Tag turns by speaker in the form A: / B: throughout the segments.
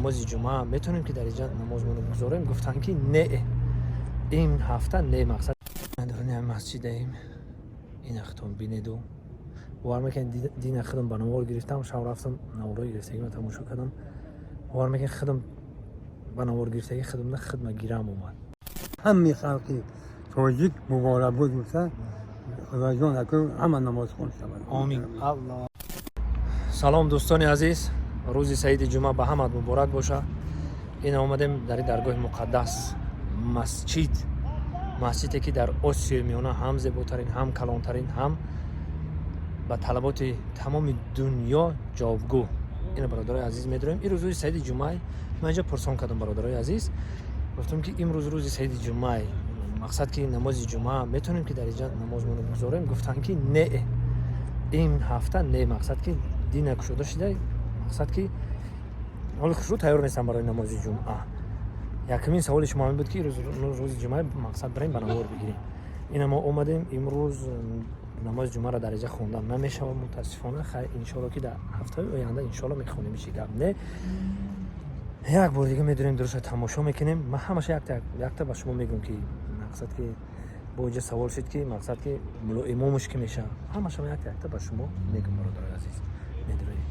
A: Намози ҷумъа метавонем, ки дар инҷа намозмонро бигузорем? Гуфтанд, ки не, ин ҳафта не. Мақсад, даруни ҳами масҷидаем. Ина худтон бинеду бовар мекунед, дина худам ба навор гирифтам. Шаб рафтам, наворои гирифтагима тамошо кардам. Бовар мекунед, худам ба навор гирифтагӣ худам на худма гирам омад.
B: Ҳамаи халқи тоҷик муборакбод гуфта, Худоҷон, аку ҳама намозхон шавад.
A: Омин, Аллоҳ. Салом, дӯстони азиз, рӯзи саиди ҷумъа ба ҳамат муборак боша. Ин омадем дар ин даргоҳи муқаддас, масҷид, масҷиде, ки дар Осиёи Миёна ҳам зеботарин, ҳам калонтарин, ҳам ба талаботи тамоми дунё ҷавобгӯ. Ина, бародарои азиз, медорем, имрӯз рӯзи саиди ҷумъай. Ман инҷа пурсон кардам, бародарои азиз, гуфтам, ки имрӯз рӯзи саиди ҷумъай, мақсад, ки намози ҷумъа метавонем, ки дар инҷа намозмонро бигузорем? Гуфтанд, ки не, ин ҳафта не. Мақсад, ки дина кушода шуда, мақсад, ки ҳоли хушрӯ тайёр нестам барои намози ҷумъа. Якумин саволи шумо ҳамин буд, ки рӯзи ҷумъа, мақсад, барем, ба навор бигирем. Ина мо омадем. Имрӯз намози ҷумъаро дар инҷа хондан намешавад, мутаассифона. Хайр, иншоалло, ки дар ҳафтаи оянда, иншоалло, мехонем, ҳечи гап не. Як бор дига медурем, дуруста тамошо мекунем. Ман ҳамаша якта якта ба шумо мегӯям, ки мақсад, ки бо инҷа савол шуд, ки мақсад, ки мулло имомаш ки мешавад. Ҳамаша ман якта якта ба шумо мегӯям, бародарои азиз. Медуроем,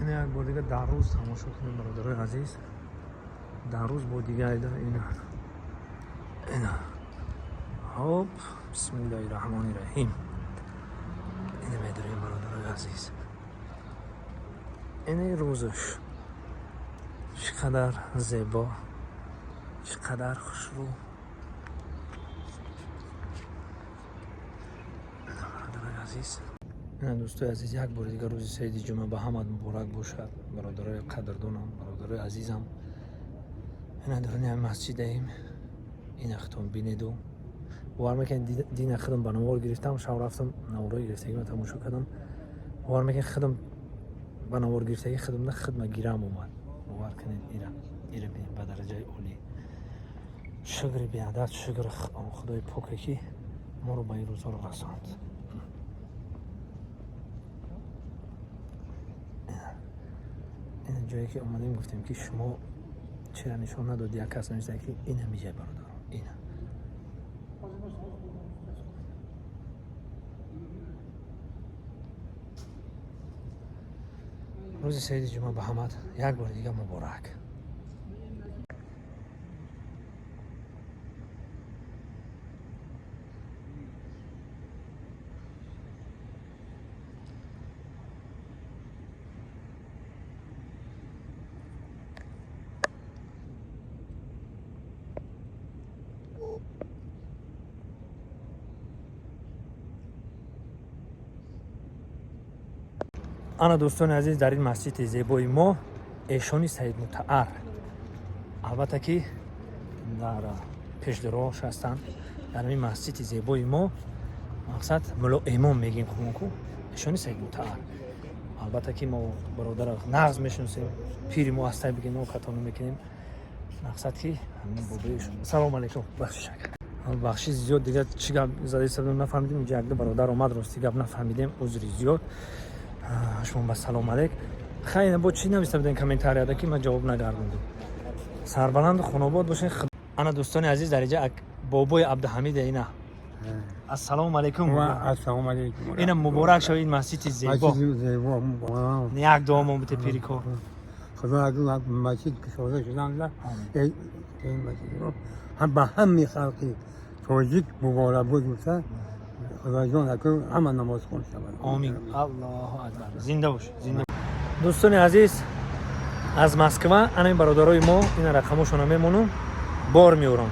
A: ина як бор дига дар рӯз тамошо кунем, бародарои азиз, дар рӯз бо дига айда. Ина, ина, ҳоп, бисмиллоҳи раҳмони раҳим. Ина медурем, бародарои азиз. Ини рӯзаш чӣ қадар зебо, чӣ қадар хушрӯ, бародарои азиз. Ина, дӯстои азиз, як бори дигар рӯзи саиди ҷумъа ба ҳамат муборак бошад, бародарои қадрдонам, бародарои азизам. Ина даруни ҳами масҷидаем. Ина худтон бинеду бовар мекунед, дина худам ба навор гирифтам. Шаб рафтам, наворои гирифтагима тамошо кардам. Бовар мекунед, худам ба навор гирифтагӣ худам на худма гирам омад. Бовар кунед, ира ира бинед, ба дараҷаи олӣ. Шукри беадад, шукр Худои поке, ки моро ба ин рӯзҳоро расонд. Ин ҷое, ки омадем, гуфтем, ки шумо чира нишон надод. Як кас нависта, ки ина миҷай, бародаро, ина. Рӯзи саиди ҷумъа ба ҳамат як бори дига муборак. Ана, дӯстони азиз, дар ин масҷиди зебои мо эшони Саидмутаъар, албатта, ки дар пешдирош ҳастанд. Дар ин масҷиди зебои мо, мақсад, мулло имом мегем хумонку, эшони Саидмутаъар. Албатта, ки мо бародара нағз мешиносем, пири мо ҳастай бигем, мо хато намекунем. Мақсад, ки бобои. Салому алайкум, бахшишак, бахши зиёд. Дига чӣ гап задаистадем, нафаҳмидем. Инҷа якду бародар омад, рости гап нафаҳмидем, узри зиёд. Шумо ба салом алейк. Хайр, бо чӣ нависта будем комментарияда, ки ман ҷавоб нагардондум? Сарбаланду хонобод бошен. Ана, дӯстони азиз, дар инҷа бобои Абдуҳамида. Ина, ассалому алайкум.
B: Ассалому алайкум.
A: Ина, муборак шава ин масҷиди зебо.
B: Масҷиди зебо.
A: Як дуомон бите, пирико.
B: Худо, аз масҷид кушода шуданда, ин масҷидро ҳам ба ҳамаи халқи тоҷик муборакбод гуфта, Худоҷон, аку ҳама намозхон шавад.
A: Омин, Аллоҳу акбар, зинда бош, зинда. Дӯстони азиз, аз Москва ана ин бародарои мо, ина рақамошона мемонум, бор меорам.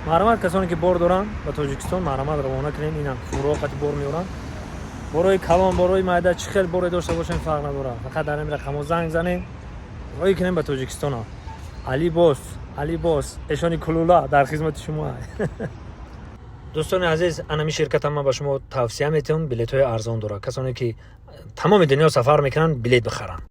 A: Марҳамат, касоне, ки бор доранд, ба Тоҷикистон марҳамат, равона кунем. Ина фуроқати бор меоранд, борои калон, борои майда, чӣ хел боре дошта бошем, фарқ надорад. Фақат дар ин рақамо занг занем, роӣ кунем ба Тоҷикистона. Али бос, Али бос, эшони кулула дар хизмати шумо. Дӯстони азиз, анами ширката ман ба шумо тавсия метиҳам, билетҳои арзон дорад. Касоне, ки тамоми дунё сафар мекунанд, билет бихаранд.